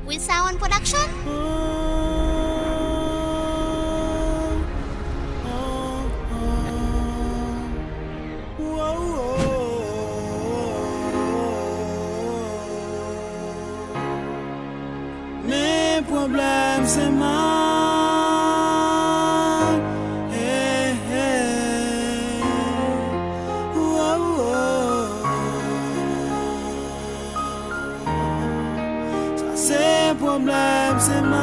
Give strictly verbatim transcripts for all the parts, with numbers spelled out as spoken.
Will Sound Production. Men pwoblèm se Mak. Hey, hey. Sa se pwoblèm se Mak.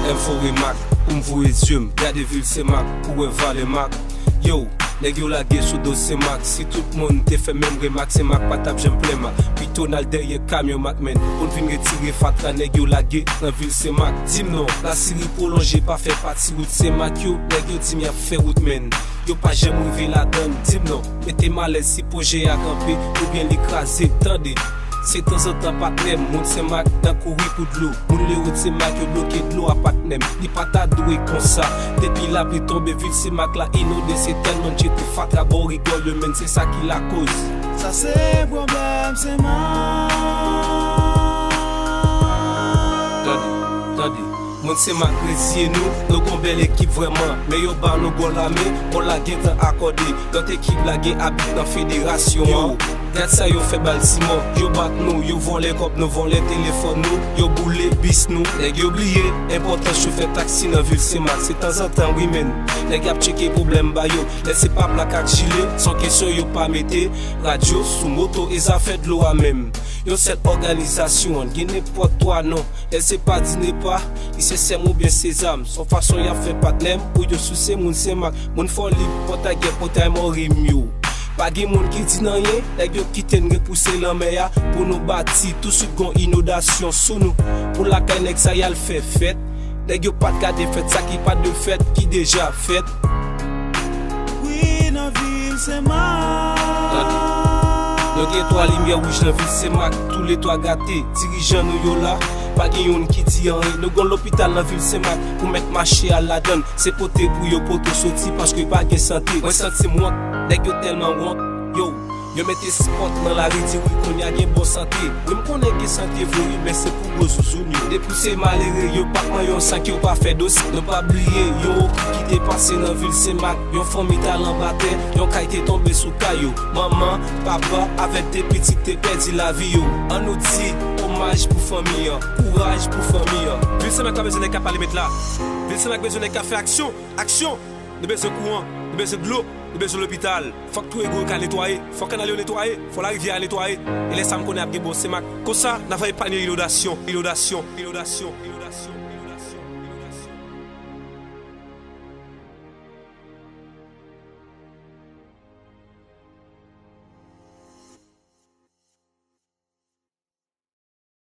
M voye Mak pou m voye zye m gade vil Senmak pou wè valè Mak. Yo, nèg yo lage sou do Senmak. Si tout moun te fè menm remak, Senmak pa t ap janm plen Mak. Pito n al dèyè kamyon Mak, men pou n vin retire fatra nèg yo lage nan vil Senmak. Di m non, lasiri pwolonje pa fè pati wout Senmak yo. Nèg yo di m y ap fè wout, men yo pa janm rive ladann. Di m non, mete m alèz si pwojè a kanpe oubyen li kraze. Tande, se tanzantan patnè m, moun Senmak nan kouri pou dlo. Moun Lewòt Senmak yo bloke dlo a patnè m. Li pa ta dwe konsa. Depi lapli tonbe, vil Senmak la inonde. Se tèlman n jete fatra bò rigòl yo, men se sa ki lakoz. Sa se pwoblèm Senmak. Tande, tande. Moun Senmak reziye nou, nou gon bèl ekip vrèman. Men yo ba nou gòl ame, gòl la gentan akòde. Lòt ekip la gen abit nan federasyon an. Gad sa yo fè Baltimò, yo bat nou, yo vòlè kòb nou, vòlè telefòn nou, yo boule bis nou. Nèg yo bliye enpòtans chofè taksi nan vil Senmak. Se tanzantan wi men, nèg y ap tcheke pwoblèm ba yo. Lè se pa plak ak jile, se yon kesyon yo pa mete. Radyo, sou moto, e zafè dlo a menm. Yon sèl òganizasyon, gen nenpòt twa non. Lè se pa di ne pa, li se sèm oubyen se zam. Se yon fason y ap fè patnè m, pou yo souse moun Senmak. Moun Fòlib, Pòtay Gè, Pòtay Mòri m yo. Pa gen moun ki di n anyen, nèg yo kite n repouse lanmè a pou nou bati. Touswit gon inondasyon sou nou. Pou lakay nèg sa y al fè fèt. Nèg yo pa t gade fèt, sa ki pa t dwe fèt, ki deja fèt. Wi, nan vil Senmak. Nou gen twa limyè wouj nan vil Senmak, toulètwa gate. Dirijan nou yo la, pa gen youn ki di anyen. Nou gon lopital nan vil Senmak pou mèt mache al ladann. Se pote pou yo pote w soti paske pa gen sante. Mwen santi m wont, nèg yo tèlman wont. Yo, yo mete spòt nan lari, di wi kounye a gen bon sante. Wi m konnen gen sante vre wi, men se pou gwo zouzoun yo. Depi w se malere, yo pa pran yon san ke w pa fè dosye. Nou pa bliye yon oki ki te pase nan vil Senmak. Yon fanmi t al anba tè, yon kay te tonbe sou kay yo. Manman, papa, avèk de pitit te pèdi lavi yo. Ann nou di omaj pou fanmi an, kouraj pou fanmi an. Vil Senmak pa bezwen nèg k ap pale met la. Vil Senmak bezwen nèg k ap fè aksyon, aksyon. Nou bezwen kouran, nou bezwen dlo, nou bezwen lopital. Fòk twou ego yo ka netwaye, fòk kanal yo netwaye, fò larivyè a netwaye. E lè sa m konnen ap gen bon Senmak. Konsa, n a va epanye inondasyon, inondasyon, inondasyon, inondasyon, inondasyon.